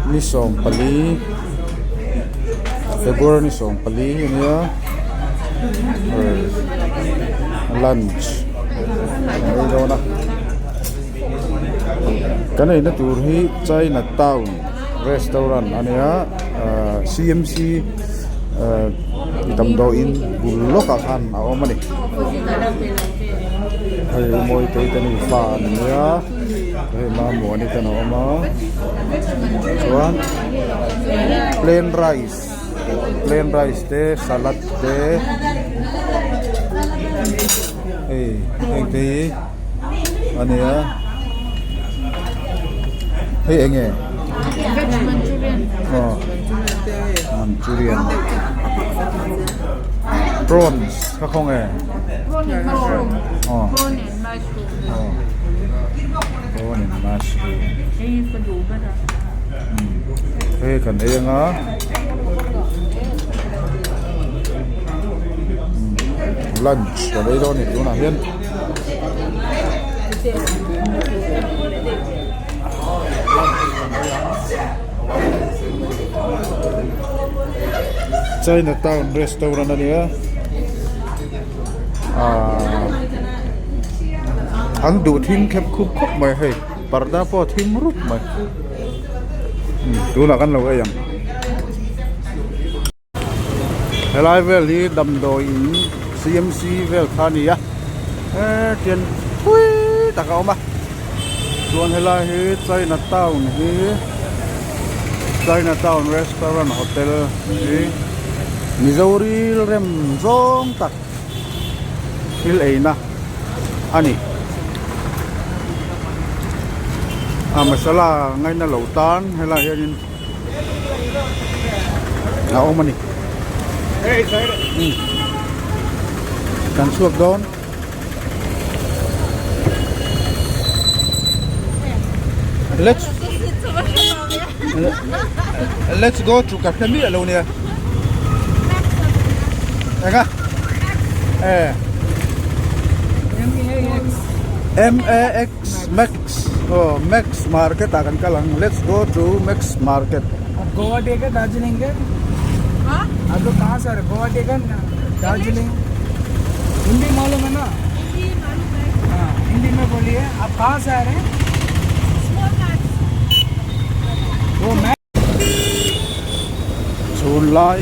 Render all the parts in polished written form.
Ni 14 February ni 14 a nia lunch an ei dawn a kan eina tur hi China town restaurant a nia ahh C M C ahh damdawiin bul lawkah khan a awm a ni hei Mawitei te nufa an nia. Hei Mamuani ten a awm a chuan plain rice plain rice te salad te hei heng te hi a ni a hei eng nge aw manchurian prawns ka khaw nge aw. Prawn and mushroom hei kan ei anga lunch kan ei dawn a ni tunah hian. China town restaurant a nia. Ahh an duh thim khep khup khawp mai hei parda pawh a thim rup mai tunah kan lo ei ang helai vel hi damdawi in C M C vel kha a ni a hetiang thui tak a awm a chuan helai hi china town hi china town restaurant hotel hi mizo rilrem zawng tak thil eina a ni a masala ngaina lo tan helai hianin a awm a ni kan chhuak dawn. Let's Let's go to ka hre miah lo nia. Enga? Eh. M A X Max. Oh, Max Market ah kan kal ang. Let's go to Max Market. Goa day ka Darjeeling ke? आप लोग कहाँ से आ रहे गोवा day का दार्जिलिंग हिंदी मालूम है ना हाँ हिंदी में बोलिए आप कहाँ से आ रहे हैं वो मैं Chhun lai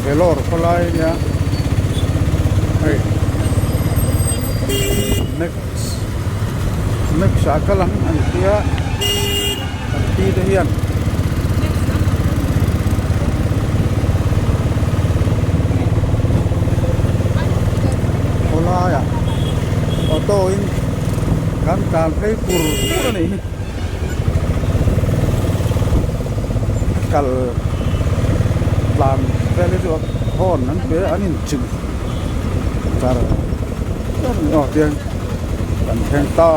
Vellore khawlai a nia hei max max ah kal ang an tia an pi te hian. Khawlaiah auto in kan tlan phei kur kur a nih hi kal tlan vel hi chu horn an pe a an inchilh char char a ni aw tiang kan thleng ta.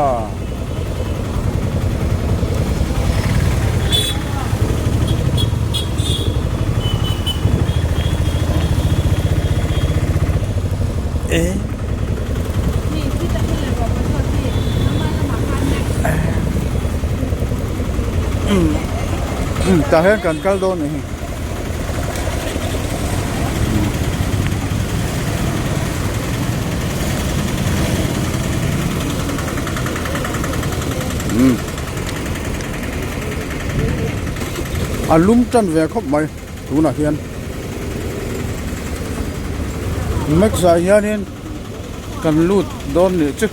Tah hian kan kal dawn a ni hi. A lum tan ve khawp mai tunah hian max ah hianin kan lut dawn nih chu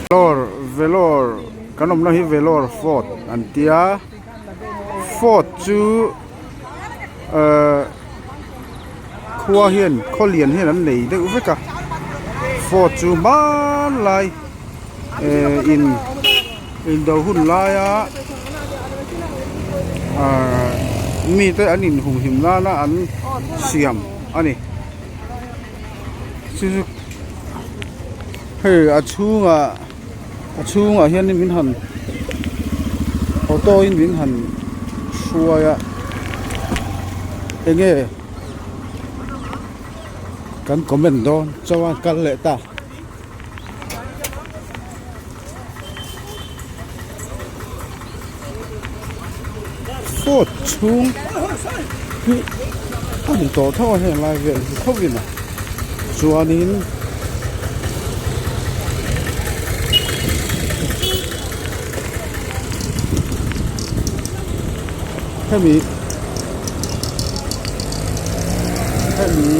Vellore Vellore kan awmna hi Vellore fort an tia fort chu ahh. Khua hian khaw lian hian an nei deuh vek a fort chu hmanlai eh in indo hun laia ahh mite an inhumhim nana an siam a ni chu chu hei a chhungah a chhungah hianin min han auto in min han hruai a enge kan comment dawn chuan kal leh ta. Fort chhung hi a ni tawh tho a heng lai vel hi khawp in a chuanin hemi hemi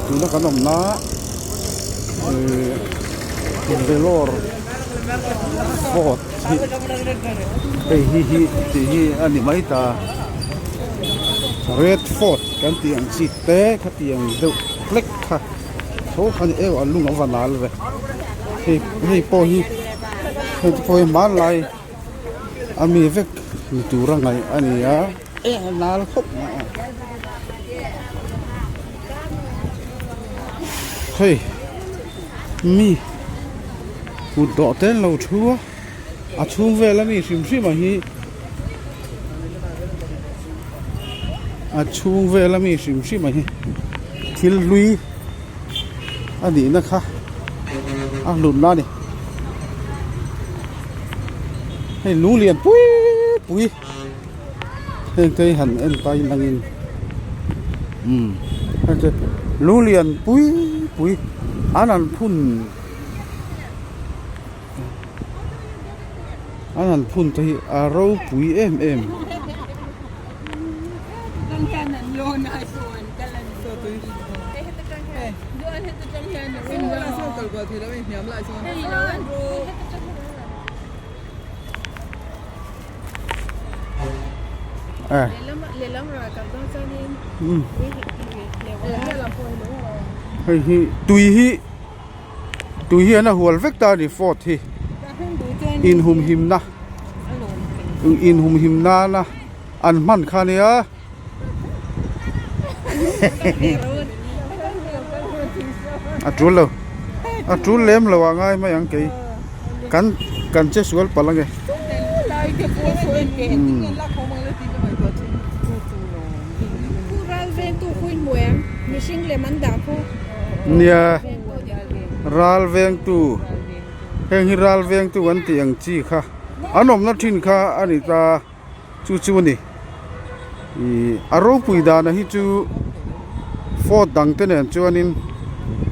tuna kan awmna ihh Vellore fort hi hei hi hi tih hi a ni mai ta red fort kan tih ang chi te khatiang deuh hlek kha tho kha ni eu a lung a va nal ve hei hei pawh hi hei te pawh hi hmanlai a mi vek ni tur a ngaih a ni a eng a nal khawp mai a hei mi kut dawh te an lo thu a a chhung vel ami hrim hrim a hi a chhung vel ami hrim hrim a hi thil hlui a nihna kha a hlutna a ni hei lung lian pui pui heng te hi han en ta in angin umm heng te lung lian pui pui an han phun an han phun te hi a ropui em em. Hei hi tui hi tui hi an a hual vek ta a ni fort hi inhumhimna inhumhim nana an hman kha a nia a tul lo a tul lem lo ah ngai mai ang kei kan kan che sual palh ange nia ral vengtu heng hi ral vengtu an tih ang chi kha an awmna thin kha a ni ta. Chu chu a ni ih a ropui dana hi chu fort dang te nen chuanin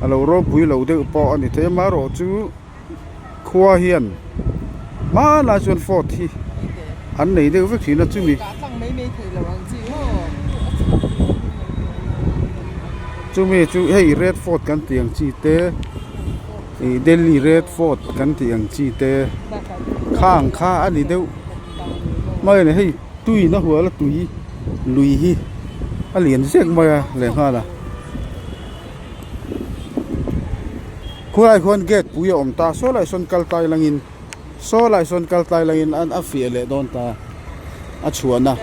a lo ropui lo deuh pawh a ni thei a amaherawhchu khua hian hmanah chuan fort hi an nei deuh vek thin a chumi chumi chu hei red fort kan tih ang chi te ih delhi red fort kan tih ang chi te khang kha a ni deuh. Mai a ni hei tui na hual a tui lui hi a lian zek mai a lehnghal a khulai khuan gate pui a awm ta saw lai sawn kal tlai langin saw lai sawn kal tlai langin an a fiah leh dawn ta a chhuahna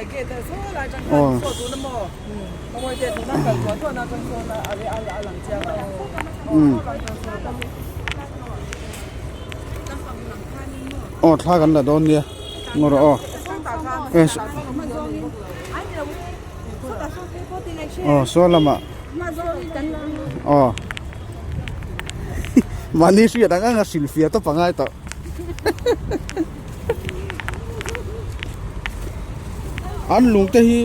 aw. Aw thla kan la dawn nia ngaw rawh aw aw saw lamah aw mahni hriat ang anga hrilhfiah tawp a ngai tawh an lung te hi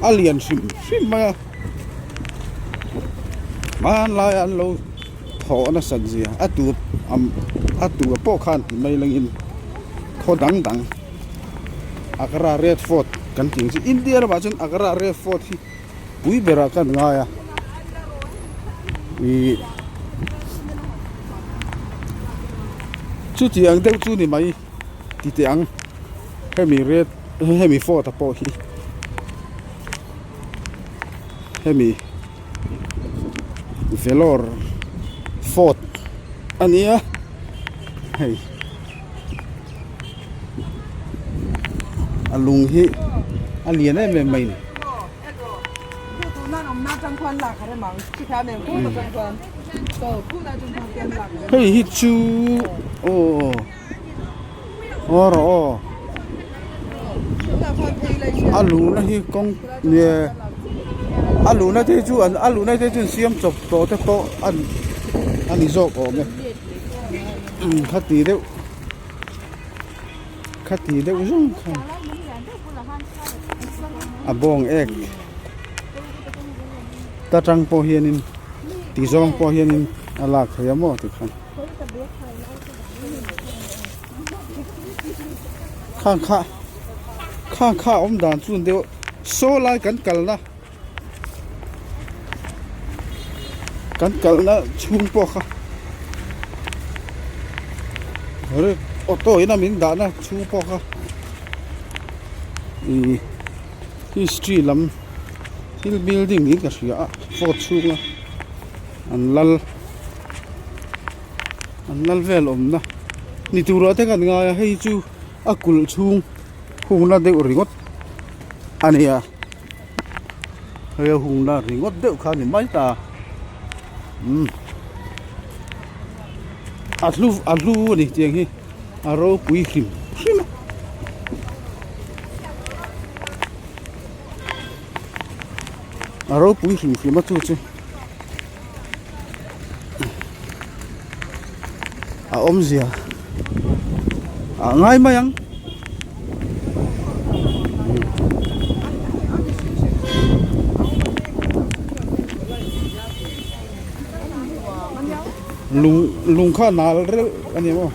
a lian hrim hrim mai a hmanlai an lo. Thawh nasat zia a tu a tu pawh khan ti mai langin khaw dang dang Agra Red Fort kan tih ang chu India ramah chuan Agra Red Fort hi pui berah khan ngai a ih chuti ang deuh chu ni mai ti teh ang hemi red hemi fort a pawh hi hemi. Vellore fort a ni a hei a lung hi a lian em em mai a ni. Hei hi chu aw aw rawh aw a luhna hi kawng nge a luhna te chu an a luhna te chu an siam chawp tawh te pawh a a ni zawk awm e khati deuh. Khati deuh zawng khan a bawng ek ta tang pawh hianin ti zawng pawh hianin a lak theih a maw tikhan khang kha khang kha a awm dan chu deuh saw lai kan kalna Kan kalna chhung pawh kha auto in a min dahna chhung pawh kha ihh history lam thil building niin ka hria a fort chhunga an lal an lal vel awmna ni turah te kan ngai a hei chu a kulh chhung hungna deuh ringawt a ni a. Hei a hungna ringawt deuh kha a ni mai ta umm a hlu a hlu a ni tiang hi a ropui hrim hrim a a ropui hrim hrim a chu chu a awmzia a ngai mai ang. Lung lung kha a nal reuh a ni maw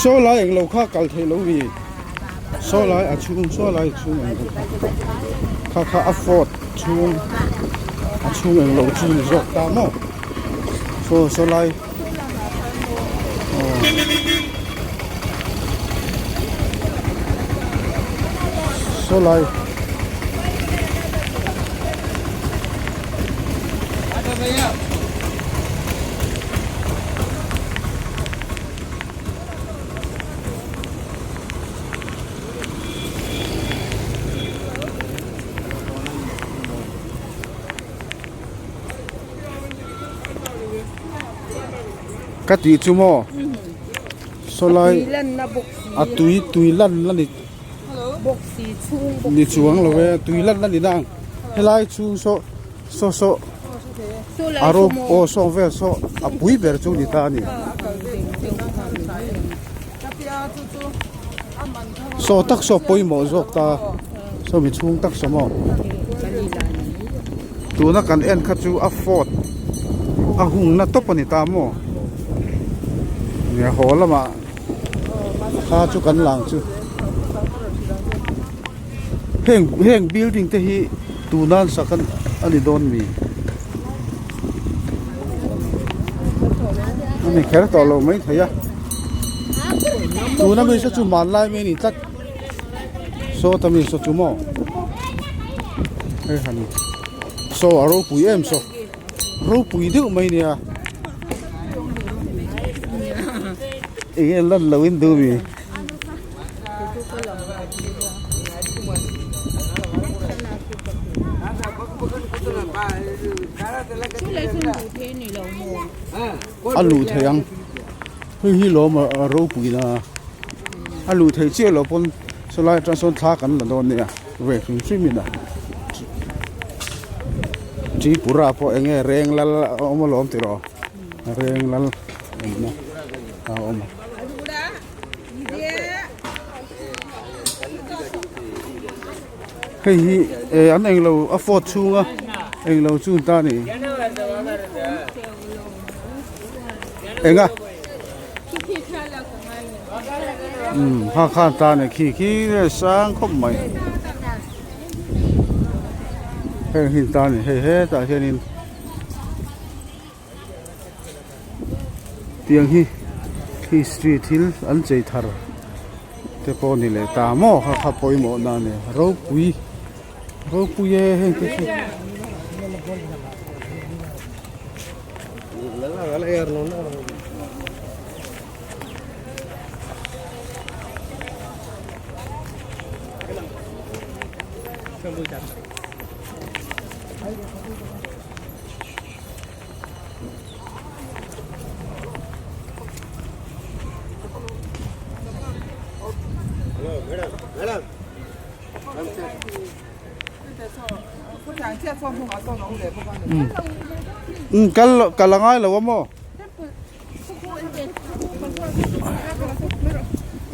saw lai englo kha kal theih lo mi saw lai a chhung saw lai a chhung englo kha kha kha a fort chhung a chhung englo chu ni zawk ta maw saw saw lai. Saw lai Ka tih chu maw sawlai a tui tui lan la ni ni chuang lo e tui lan la ni na ang helai chhung saw saw saw a rawng aw saw vel saw a pui ber chu ni ta a ni saw tak saw pawimawh zawk ta saw mi chhung tak saw maw. Tuna kan en kha chu a fort a hungna tawp a ni ta maw nge haw lamah kha chu kan lang chu heng heng building te hi tunan sak a ni dawn mi a ni kher tawh lo mai thei a tuna mi saw chu hmanlai mai a ni tlat. Saw ta mi saw chu maw hei han saw a ropui em saw ropui deuh mai nia eng nge lan lo in duh mi a luh theih ang hei hi lawm a ropui na. A luh theih chiah loh pawn sawlai atang sawn thla kan la dawn nia ve hrim hrim in a Tripura pawh eng nge reng lal a awm alawm tih rawh reng lal awmna a awm a. Hei hi eh an englo a fort chhunga englo chu an ta a ni eng a. Umm kha khan ta ni khi khi sang khawp mai heng hi ta ni hei hetah hianin tiang hi history thil an chei thar te pawh ni leh ta maw kha kha pawimawh na a ni ropui ropui e heng te chu. Kal kal a ngai lo a maw?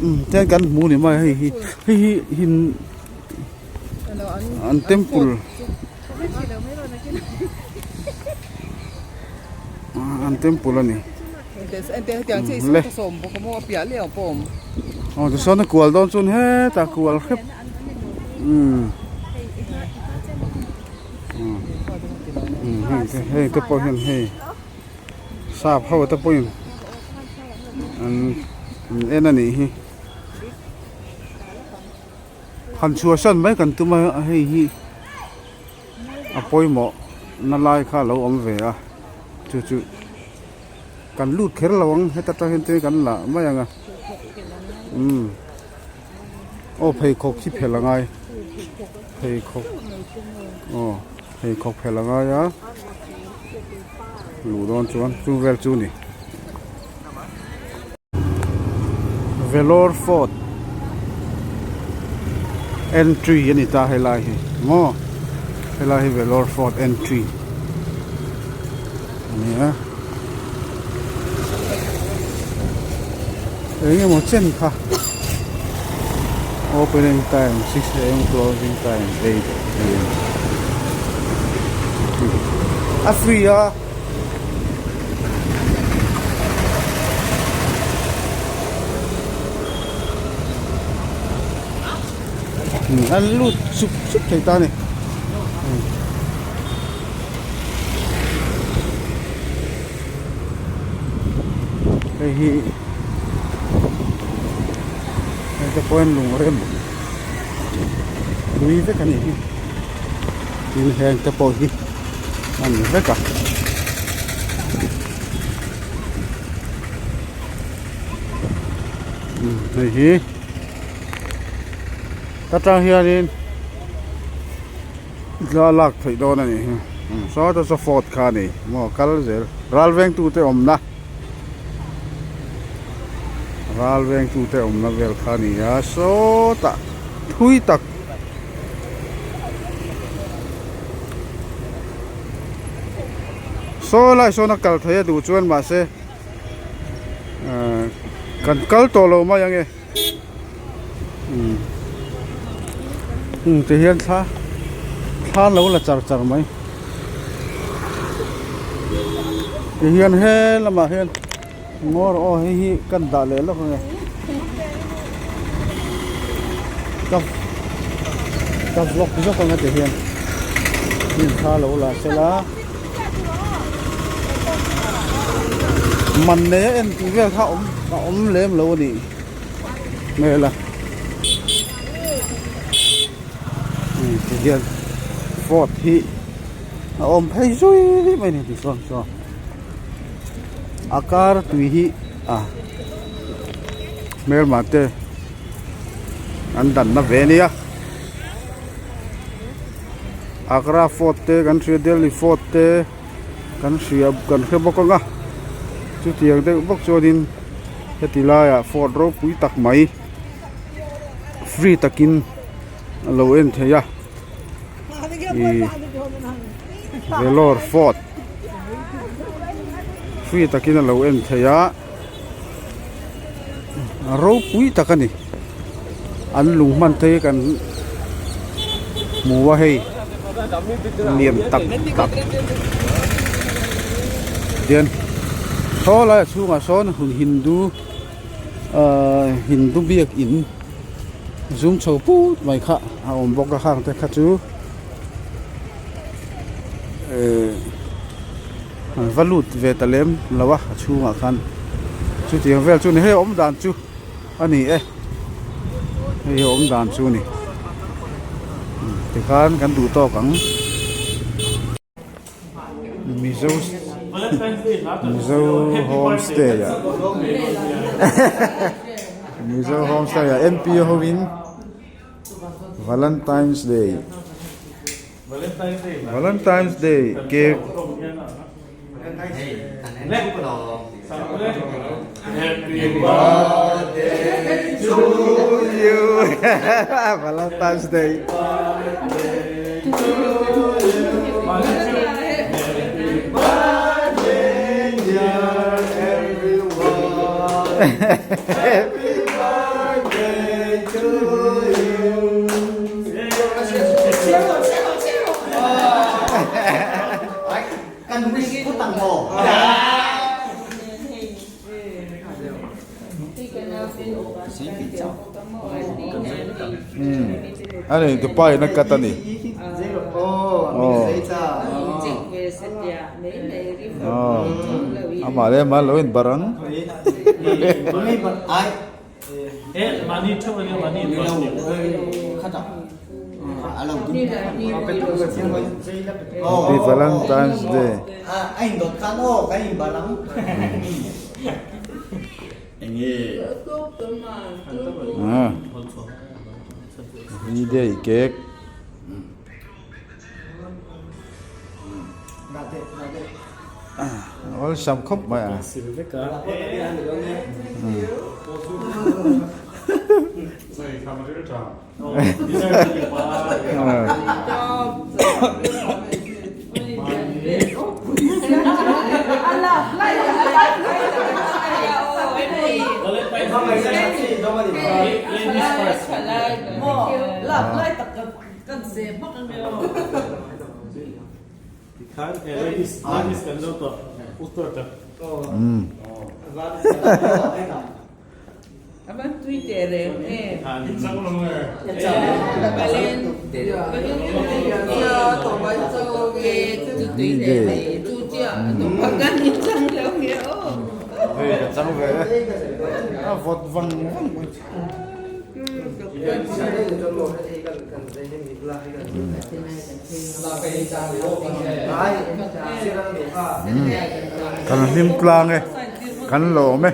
Umm tian kan hmu ni mai a hei hi hei hi hin an temple an temple a ni le aw tichuan a kual dawn chuan hetah kual hrep umm umm heng te pawh hian hei. Sap ho te pawhin an en a nih hi han chhuahsan mai kan tum a hei hi a pawimawh na lai kha a lo awm ve a chu chu kan lut kher lo ang heta tang hian tin kan la mai ang a umm aw pheikhawk hi phelh a ngai pheikhawk aw pheikhawk phelh a ngai a. Luh dawn chuan chung vel chu ni. Vellore Fort entry a ni ta helai hi maw helai hi Vellore Fort entry a ni a eng emaw chen kha opening time 6am closing time 8pm a free a. An lut sup sup thei ta a ni. Hei hi hei te pawh hian lung rem hlui vek a nih hi tin heng te pawh hi a ni vek a. Hei hi ta tang hianin thla lak theih dawn a nih hi sawta saw fort kha a ni maw kal zel ral vengtute awmna ral vengtute awmna vel kha a ni a sawtah thui tak saw lai sawn a kal theih a duh chuan mahse kan kal tawh lo mai ang e. Umm ti hian thla thla an lo la char char mai ti hian he lamah hian ngawr aw hei hi kan dah leh lawk ange ka ka vlog zawk anga ti hian hnim thla lo la sela man nei a en tih vel kha a awm a awm lem lo a nih hmel a ti hian fort hi a awm phei zui mai a ni ti sawn sawn a kar tui hi a hmelma te an danna ve a nia. Agra fort te kan hria Delhi fort te kan hria kan hre bawk ang a chutiang deuh bawk chuanin heti laiah fort ropui tak mai free takin a lo en theih a ih Vellore fort free takin a lo en theih a a ropui tak a ni. An lung hman te hi kan hmu a hei lian tak tak tian saw lai a chhungah sawn hun hindu ahh hindu biakin zum chho put mai kha a awm bawk a hang te kha chu ehh an va lut ve ta lem lo a a chhungah khan chutiang vel chu ni hei awm dan chu. A ni e, hei hi awm dan chu a ni tikhan kan duh tawk ang Mizo Mizo homestay ah Mizo homestay ah M P hovin Valentine's Day Valentine's Day cake Happy birthday to you Valentine's Day to you Happy birthday dear everyone. Happy birthday to you. Kan wish phút tặng hồ. A nei tupa in a cut a ni. Aw amah leh amah lo in barh ang. Happy Valentine's Day. Holiday cake. Awlsam khawp mai a. Hei ka chang ve a vawt vang vang mai. Kan hlim tlang e, kan lawm e.